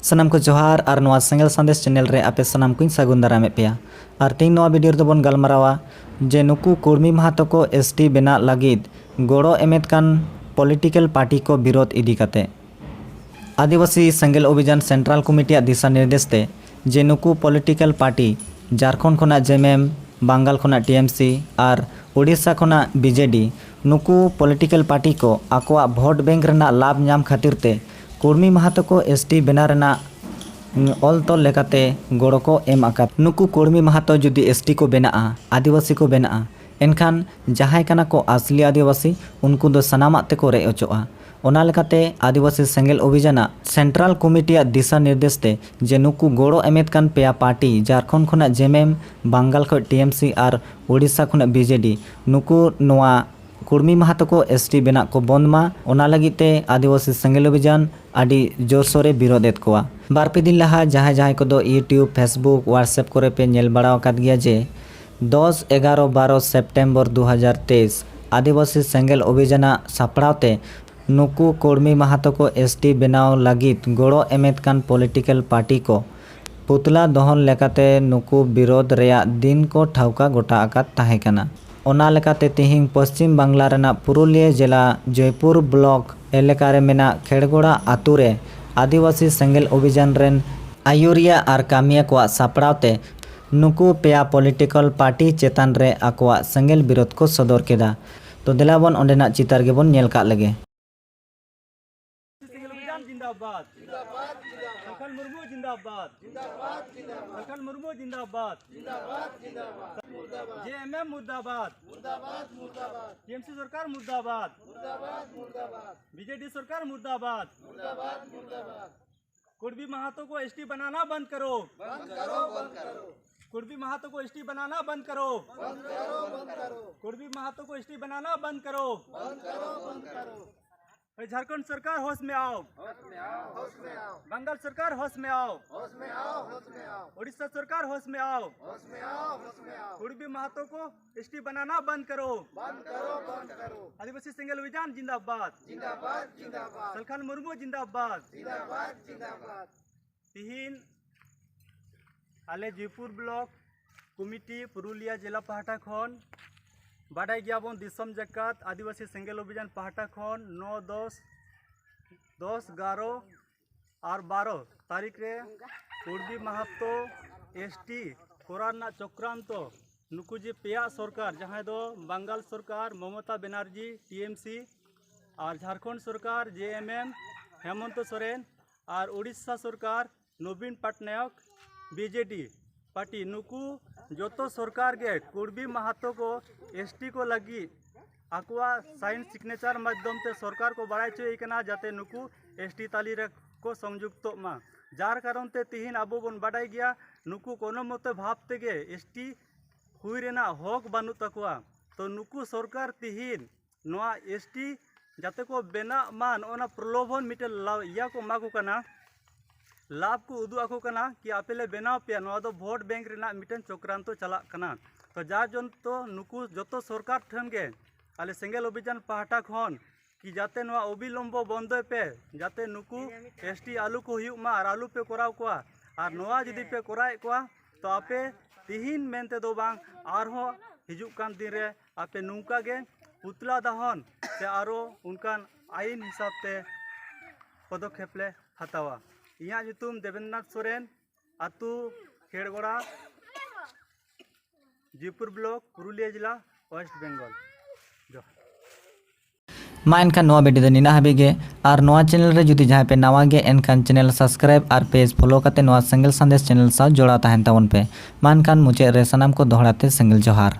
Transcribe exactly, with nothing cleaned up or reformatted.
ᱥᱟᱱᱟᱢ ᱠᱚ ᱡᱚᱦᱟᱨ ᱟᱨ ᱱᱚᱣᱟ ᱥᱮᱸᱜᱮᱞ ᱥᱟᱸᱫᱮᱥ ᱪᱮᱱᱮᱞ ᱨᱮ ᱟᱯᱮ ᱥᱟᱱᱟᱢ ᱠᱚᱧ ᱥᱟᱹᱜᱩᱱ ᱫᱟᱨᱟᱢᱮᱫ ᱯᱮᱭᱟ᱾ ᱟᱨ ᱛᱮᱦᱮᱧ ᱱᱚᱣᱟ ᱵᱷᱤᱰᱤᱭᱳ ᱨᱮᱫᱚ ᱵᱚᱱ ᱜᱟᱞᱢᱟᱨᱟᱣᱟ ᱡᱮ ᱱᱩᱠᱩ ᱠᱩᱲᱢᱤ ᱢᱟᱦᱟᱛᱚ ᱠᱚ ᱮᱥ ᱴᱤ ᱵᱮᱱᱟᱜ ᱞᱟᱹᱜᱤᱫ ᱜᱚᱲᱚ ᱮᱢᱮᱫ ᱠᱟᱱ ᱯᱚᱞᱤᱴᱤᱠᱮᱞ ᱯᱟᱨᱴᱤ ᱠᱚ ᱵᱤᱨᱳᱫᱷ ᱤᱫᱤ ᱠᱟᱛᱮ᱾ ᱟᱹᱫᱤᱵᱟᱹᱥᱤ ᱥᱮᱸᱜᱮᱞ ᱚᱵᱷᱤᱡᱟᱱ ᱥᱮᱱᱴᱨᱟᱞ ᱠᱚᱢᱤᱴᱤᱭᱟᱜ ᱫᱤᱥᱟ ᱱᱤᱨᱫᱮᱥ ᱛᱮ ᱡᱮ ᱱᱩᱠᱩ ᱯᱚᱞᱤᱴᱤᱠᱮᱞ ᱯᱟᱨᱴᱤ ᱡᱷᱟᱨᱠᱷᱚᱸᱰ ᱠᱷᱚᱱᱟᱜ ᱡᱮ ᱮᱢ ᱮᱢ, ᱵᱟᱝᱜᱟᱞ ᱠᱷᱚᱱᱟᱜ ᱴᱤ ᱮᱢ ᱥᱤ ᱟᱨ ᱳᱰᱤᱥᱟ ᱠᱷᱚᱱᱟᱜ ᱵᱤ ᱡᱮ ᱰᱤ, ᱱᱩᱠᱩ ᱯᱚᱞᱤᱴᱤᱠᱮᱞ ᱯᱟᱨᱴᱤ ᱠᱚ ᱟᱠᱚᱣᱟᱜ ᱵᱷᱳᱴ ᱵᱮᱝᱠ ᱨᱮᱱᱟᱜ ᱞᱟᱵᱷ ᱧᱟᱢ ᱠᱷᱟᱹᱛᱤᱨ ᱛᱮ ᱠᱩᱲᱢᱤ ᱢᱟᱦᱟᱛᱚ ᱠᱚ ᱮᱥ ᱴᱤ ᱵᱮᱱᱟᱣ ᱨᱮᱱᱟᱜ ᱚᱞ ᱛᱚᱞ ᱞᱮᱠᱟᱛᱮ ᱜᱚᱲᱚ ᱠᱚ ᱮᱢ ᱟᱠᱟᱫ᱾ ᱱᱩᱠᱩ ᱠᱩᱲᱢᱤ ᱢᱟᱦᱟᱛᱚ ᱡᱩᱫᱤ ᱮᱥ ᱴᱤ ᱠᱚ ᱵᱮᱱᱟᱜᱼᱟ, ᱟᱹᱫᱤᱵᱟᱹᱥᱤ ᱠᱚ ᱵᱮᱱᱟᱜᱼᱟ, ᱮᱱᱠᱷᱟᱱ ᱡᱟᱦᱟᱸᱭ ᱠᱟᱱᱟ ᱠᱚ ᱟᱥᱞᱤ ᱟᱹᱫᱤᱵᱟᱹᱥᱤ, ᱩᱱᱠᱩ ᱫᱚ ᱥᱟᱱᱟᱢᱟᱜ ᱛᱮᱠᱚ ᱨᱮᱡ ᱚᱪᱚᱜᱼᱟ᱾ ᱚᱱᱟ ᱞᱮᱠᱟᱛᱮ ᱟᱹᱫᱤᱵᱟᱹᱥᱤ ᱥᱮᱸᱜᱮᱞ ᱚᱵᱷᱤᱡᱟᱱᱟᱜ ᱥᱮᱱᱴᱨᱟᱞ ᱠᱚᱢᱤᱴᱤᱭᱟᱜ ᱫᱤᱥᱟ ᱱᱤᱨᱫᱮᱥ ᱛᱮ ᱡᱮ ᱱᱩᱠᱩ ᱜᱚᱲᱚ ᱮᱢᱮᱫ ᱠᱟᱱ ᱯᱮᱭᱟ ᱯᱟᱨᱴᱤ, ᱡᱷᱟᱨᱠᱷᱚᱸᱰ ᱠᱷᱚᱱᱟᱜ ᱡᱮ ᱮᱢ ᱮᱢ, ᱵᱟᱝᱜᱟᱞ ᱠᱷᱚᱱ ᱴᱤ ᱮᱢ ᱥᱤ ᱟᱨ ᱳᱰᱤᱥᱟ ᱠᱷᱚᱱᱟᱜ ᱵᱤ ᱡᱮ ᱰᱤ, ᱱᱩᱠᱩ ᱱᱚᱣᱟ ᱠᱩᱲᱢᱤ ᱢᱟᱦᱟᱛᱚ ᱠᱚ ᱮᱥ ᱴᱤ ᱵᱮᱱᱟᱜ ᱠᱚ ᱵᱚᱱᱫ ᱢᱟ, ᱚᱱᱟ ᱞᱟᱹᱜᱤᱫ ᱛᱮ ᱟᱹᱫᱤᱵᱟᱹᱥᱤ ᱥᱮᱸᱜᱮᱞ ᱚᱵᱷᱤᱡᱟᱱ ᱟᱹᱰᱤ ᱡᱳᱨᱥᱳᱨᱮ ᱵᱤᱨᱳᱫᱷ ᱮᱫ ᱠᱚᱣᱟ᱾ ᱵᱟᱨ ᱯᱮ ᱫᱤᱱ ᱞᱟᱦᱟ ᱡᱟᱦᱟᱸᱭ ᱡᱟᱦᱟᱸᱭ ᱠᱚᱫᱚ YouTube, Facebook, WhatsApp ᱠᱚᱨᱮ ᱯᱮ ᱧᱮᱞ ᱵᱟᱲᱟ ᱟᱠᱟᱫ ᱜᱮᱭᱟ ᱡᱮ ᱫᱚᱥ ᱮᱜᱟᱨᱚ ᱵᱟᱨᱚ ᱥᱮᱯᱴᱮᱢᱵᱚᱨ ᱫᱩ ᱦᱟᱡᱟᱨ ᱛᱮᱭᱤᱥ ᱟᱹᱫᱤᱵᱟᱹᱥᱤ ᱥᱮᱸᱜᱮᱞ ᱚᱵᱷᱤᱡᱟᱱᱟᱜ ᱥᱟᱯᱲᱟᱣ ᱛᱮ ᱱᱩᱠᱩ ᱠᱩᱲᱢᱤ ᱢᱟᱦᱟᱛᱚ ᱠᱚ ᱮᱥ ᱴᱤ ᱵᱮᱱᱟᱣ ᱞᱟᱹᱜᱤᱫ ᱜᱚᱲᱚ ᱮᱢᱮᱫ ᱠᱟᱱ ᱯᱚᱞᱤᱴᱤᱠᱮᱞ ᱯᱟᱨᱴᱤ ᱠᱚ ᱯᱩᱛᱞᱟ ᱫᱚᱦᱚᱱ ᱞᱮᱠᱟᱛᱮ ᱱᱩᱠᱩ ᱵᱤᱨᱳᱫᱷ ᱨᱮᱭᱟᱜ ᱫᱤᱱ ᱠᱚ ᱴᱷᱟᱹᱣᱠᱟ ᱜᱚᱴᱟ ᱟᱠᱟᱫ ᱛᱟᱦᱮᱸ ᱠᱟᱱᱟ᱾ ᱚᱱᱟ ᱞᱮᱠᱟᱛᱮ ᱛᱤᱦᱤᱧ ᱯᱚᱥᱪᱤᱢ ᱵᱟᱝᱞᱟ ᱨᱮᱱᱟᱜ ᱯᱩᱨᱩᱞᱤᱭᱟᱹ ᱡᱮᱞᱟ ᱡᱚᱭᱯᱩᱨ ᱵᱞᱚᱠ ᱮᱞᱟᱠᱟ ᱨᱮ ᱢᱮᱱᱟᱜ ᱠᱷᱮᱲᱜᱚᱲᱟ ᱟᱛᱳ ᱨᱮ ᱟᱹᱫᱤᱵᱟᱹᱥᱤ ᱥᱮᱸᱜᱮᱞ ᱚᱵᱷᱤᱡᱟᱱ ᱨᱮᱱ ᱟᱹᱭᱩᱨᱤᱭᱟᱹ ᱟᱨ ᱠᱟᱹᱢᱤᱭᱟᱹ ᱠᱚᱣᱟᱜ ᱥᱟᱯᱲᱟᱣ ᱛᱮ ᱱᱩᱠᱩ ᱯᱮᱭᱟ ᱯᱚᱞᱤᱴᱤᱠᱟᱞ ᱯᱟᱨᱴᱤ ᱪᱮᱛᱟᱱ ᱨᱮ ᱟᱠᱚᱣᱟᱜ ᱥᱮᱸᱜᱮᱞ ᱵᱤᱨᱳᱫᱷ ᱠᱚ ᱥᱚᱫᱚᱨ ᱠᱮᱫᱟ᱾ ᱛᱚ ᱫᱮᱞᱟ ᱵᱚᱱ ᱚᱸᱰᱮᱱᱟᱜ ᱪᱤᱛᱟᱨ ᱜᱮᱵᱚᱱ ᱧᱮᱞ ᱠᱟᱜ ᱞᱮᱜᱮ᱾ ᱥᱮᱸᱜᱮᱞ ᱚᱵᱷᱤᱡᱟᱱ ᱡᱤᱱᱫᱟᱵᱟᱫ᱾ ᱥᱟᱞᱠᱷᱟᱱ ᱢᱩᱨᱢᱩ ᱡᱤᱱᱫᱟᱵᱟᱫ᱾ ᱥᱟᱞᱠᱷᱟᱱ ᱢᱩᱨᱢᱩ ᱡᱤᱱᱫᱟᱵᱟᱫ᱾ ᱡᱮ ᱮᱢ ᱮᱢ ᱢᱩᱨᱫᱟᱵᱟᱫ᱾ ᱴᱤ ᱮᱢ ᱥᱤ ᱥᱚᱨᱠᱟᱨ ᱢᱩᱨᱫᱟᱵᱟᱫ᱾ ᱵᱤ ᱡᱮ ᱰᱤ ᱥᱚᱨᱠᱟᱨ ᱢᱩᱨᱫᱟᱵᱟᱫ᱾ कुर्मी महातो को एस टी बनाना बंद करो। कुर्मी महातो को एस टी बनाना बंद करो। कुर्मी महातो को एस टी बनाना बंद करो। अरे झारखंड सरकार होश में आओ। बंगाल सरकार होश में आओ। उड़ीसा सरकार होश में आओ। कुर्मी महातो को एस टी बनाना बंद करो। आदिवासी सिंगल विजान जिंदाबाद। सलखान मुर्मू जिंदाबाद। ᱛᱤᱦᱤᱧ ᱟᱞᱮ ᱡᱚᱭᱯᱩᱨ ᱵᱞᱚᱠ ᱠᱚᱢᱤᱴᱤ ᱯᱩᱨᱩᱞᱤᱭᱟᱹ ᱡᱮᱞᱟ ᱯᱟᱦᱴᱟ ᱠᱷᱚᱱ, ᱵᱟᱰᱟᱭ ᱜᱮᱭᱟᱵᱚᱱ ᱫᱤᱥᱚᱢ ᱡᱟᱠᱟᱛ ᱟᱹᱫᱤᱵᱟᱹᱥᱤ ᱥᱮᱸᱜᱮᱞ ᱚᱵᱷᱤᱡᱟᱱ ᱯᱟᱦᱴᱟ ᱠᱷᱚᱱ ᱱᱚ ᱫᱚᱥ, ᱫᱚᱥ ᱮᱜᱟᱨᱚ ᱟᱨ ᱵᱟᱨᱚ ᱛᱟᱹᱨᱤᱠᱷ ᱨᱮ ᱠᱩᱲᱵᱤ ᱢᱟᱦᱟᱛᱚ ᱮᱥᱴᱤ ᱠᱚᱨᱟᱣ ᱨᱮᱱᱟᱜ ᱪᱚᱠᱨᱟᱱᱛᱚ ᱱᱩᱠᱩ ᱡᱮ ᱯᱮᱭᱟ ᱥᱚᱨᱠᱟᱨ, ᱡᱟᱦᱟᱸᱭ ᱫᱚ ᱵᱟᱝᱜᱟᱞ ᱥᱚᱨᱠᱟᱨ ᱢᱚᱢᱚᱛᱟ ᱵᱮᱱᱟᱨᱡᱤ ᱴᱤ ᱮᱢ ᱥᱤ, ᱟᱨ ᱡᱷᱟᱲᱠᱷᱚᱸᱰ ᱥᱚᱨᱠᱟᱨ ᱡᱮ ᱮᱢ ᱮᱢ ᱦᱮᱢᱚᱱᱛᱚ ᱥᱚᱨᱮᱱ, ᱟᱨ ᱩᱲᱤᱥᱥᱟ ᱥᱚᱨᱠᱟᱨ ᱱᱚᱵᱤᱱ ᱯᱟᱴᱱᱟᱭᱚᱠ ᱵᱤ ᱡᱮ ᱰᱤ ᱯᱟᱨᱴᱤ, ᱱᱩᱠᱩ ᱡᱚᱛᱚ ᱥᱚᱨᱠᱟᱨ ᱜᱮ ᱠᱩᱲᱵᱤ ᱢᱟᱦᱟᱛᱚ ᱠᱚ ᱮᱥ ᱴᱤ ᱠᱚ ᱞᱟᱹᱜᱤᱫ ᱟᱠᱚᱣᱟᱜ ᱥᱟᱭᱤᱱ ᱥᱤᱜᱽᱱᱮᱪᱟᱨ ᱢᱟᱫᱽᱫᱷᱚᱢ ᱛᱮ ᱥᱚᱨᱠᱟᱨ ᱠᱚ ᱵᱟᱲᱟᱭ ᱦᱚᱪᱚᱭᱮ ᱠᱟᱱᱟ, ᱡᱟᱛᱮ ᱱᱩᱠᱩ ᱮᱥ ᱴᱤ ᱛᱟᱹᱞᱤ ᱨᱮᱠᱚ ᱥᱚᱝᱡᱩᱠᱛᱚᱜ ᱢᱟ᱾ ᱡᱟᱨ ᱠᱟᱨᱚᱱ ᱛᱮ ᱛᱤᱦᱤᱧ ᱟᱵᱚ ᱵᱚᱱ ᱵᱟᱰᱟᱭ ᱜᱮᱭᱟ, ᱱᱩᱠᱩ ᱠᱳᱱᱳ ᱢᱚᱛᱮ ᱵᱷᱟᱵᱽ ᱛᱮᱜᱮ ᱮᱥ ᱴᱤ ᱦᱩᱭ ᱨᱮᱱᱟᱜ ᱦᱚᱠ ᱵᱟᱹᱱᱩᱜ ᱛᱟᱠᱚᱣᱟ᱾ ᱛᱚ ᱱᱩᱠᱩ ᱥᱚᱨᱠᱟᱨ ᱛᱤᱦᱤᱧ ᱱᱚᱣᱟ ᱮᱥ ᱴᱤ ᱡᱟᱛᱮ ᱠᱚ ᱵᱮᱱᱟᱜ ᱢᱟ, ᱱᱚᱜᱼᱚ ᱱᱟ ᱯᱨᱚᱞᱳᱵᱷᱚᱱ ᱢᱤᱫᱴᱮᱱ ᱞᱟ-, ᱤᱭᱟᱹ ᱠᱚ ᱮᱢᱟ ᱠᱚ ᱠᱟᱱᱟ, ᱞᱟᱵᱷ ᱠᱚ ᱩᱫᱩᱜ ᱟᱠᱚ ᱠᱟᱱᱟ ᱠᱤ ᱟᱯᱮ ᱞᱮ ᱵᱮᱱᱟᱣ ᱯᱮᱭᱟ᱾ ᱱᱚᱣᱟ ᱫᱚ ᱵᱷᱳᱴ ᱵᱮᱝᱠ ᱨᱮᱱᱟᱜ ᱢᱤᱫᱴᱮᱱ ᱪᱚᱠᱨᱟᱱᱛᱚ ᱪᱟᱞᱟᱜ ᱠᱟᱱᱟ᱾ ᱛᱚ ᱡᱟᱨ ᱡᱚᱱᱛᱚ ᱱᱩᱠᱩ ᱡᱚᱛᱚ ᱥᱚᱨᱠᱟᱨ ᱴᱷᱮᱱ ᱜᱮ ᱟᱞᱮ ᱥᱮᱸᱜᱮᱞ ᱚᱵᱷᱤᱡᱟᱱ ᱯᱟᱦᱴᱟ ᱠᱷᱚᱱ ᱠᱤ ᱡᱟᱛᱮ ᱱᱚᱣᱟ ᱚᱵᱤᱞᱚᱢᱵᱚ ᱵᱚᱱᱫᱚᱭ ᱯᱮ, ᱡᱟᱛᱮ ᱱᱩᱠᱩ ᱮᱥ ᱴᱤ ᱟᱞᱚ ᱠᱚ ᱦᱩᱭᱩᱜ ᱢᱟ ᱟᱨ ᱟᱞᱚ ᱯᱮ ᱠᱚᱨᱟᱣ ᱠᱚᱣᱟ᱾ ᱟᱨ ᱱᱚᱣᱟ ᱡᱩᱫᱤ ᱯᱮ ᱠᱚᱨᱟᱣᱮᱫ ᱠᱚᱣᱟ, ᱛᱚ ᱟᱯᱮ ᱛᱤᱦᱤᱧ ᱢᱮᱱᱛᱮ ᱫᱚ ᱵᱟᱝ, ᱟᱨᱦᱚᱸ ᱦᱤᱡᱩᱜ ᱠᱟᱱ ᱫᱤᱱ ᱨᱮ ᱟᱯᱮ ᱱᱚᱝᱠᱟ ᱜᱮ ᱯᱩᱛᱞᱟ ᱫᱟᱦᱚᱱ ᱥᱮ ᱟᱨᱚ ᱚᱱᱠᱟᱱ ᱟᱭᱤᱱ ᱦᱤᱥᱟᱹᱵ ᱛᱮ ᱯᱚᱫᱚᱠᱷᱮᱯ ᱞᱮ ᱦᱟᱛᱟᱣᱟ᱾ ᱤᱧᱟᱹᱜ ᱧᱩᱛᱩᱢ ᱫᱮᱵᱮᱱᱫᱨᱚᱱᱟᱛᱷ ᱥᱚᱨᱮᱱ, ᱟᱹᱛᱩ ᱠᱷᱮᱲᱜᱚᱲᱟ, ᱡᱚᱭᱯᱩᱨ ᱵᱞᱚᱠ, ᱯᱩᱨᱩᱞᱤᱭᱟᱹ ᱡᱮᱞᱟ, ᱳᱭᱮᱥᱴ ᱵᱮᱝᱜᱚᱞ᱾ ᱡᱚᱦᱟᱨ᱾ ᱢᱟ ᱮᱱᱠᱷᱟᱱ ᱱᱚᱣᱟ ᱵᱷᱤᱰᱤᱭᱳ ᱫᱚ ᱱᱤᱱᱟᱹᱜ ᱦᱟᱹᱵᱤᱡ ᱜᱮ᱾ ᱟᱨ ᱱᱚᱣᱟ ᱪᱮᱱᱮᱞ ᱨᱮ ᱡᱩᱫᱤ ᱡᱟᱦᱟᱸᱭ ᱯᱮ ᱱᱟᱣᱟ ᱜᱮ, ᱮᱱᱠᱷᱟᱱ ᱪᱮᱱᱮᱞ ᱥᱟᱵᱥᱠᱨᱟᱭᱤᱵ ᱟᱨ ᱯᱮᱡᱽ ᱯᱷᱚᱞᱳ ᱠᱟᱛᱮ ᱱᱚᱣᱟ ᱥᱮᱸᱜᱮᱞ ᱥᱟᱸᱫᱮᱥ ᱪᱮᱱᱮᱞ ᱥᱟᱶ ᱡᱚᱲᱟᱣ ᱛᱟᱦᱮᱱ ᱛᱟᱵᱚᱱ ᱯᱮ᱾ ᱢᱟ ᱮᱱᱠᱷᱟᱱ ᱢᱩᱪᱟᱹᱫ ᱨᱮ ᱥᱟᱱᱟᱢ ᱠᱚ ᱫᱚᱦᱲᱟ ᱛᱮ ᱥᱮᱸᱜᱮᱞ ᱡᱚᱦᱟᱨ᱾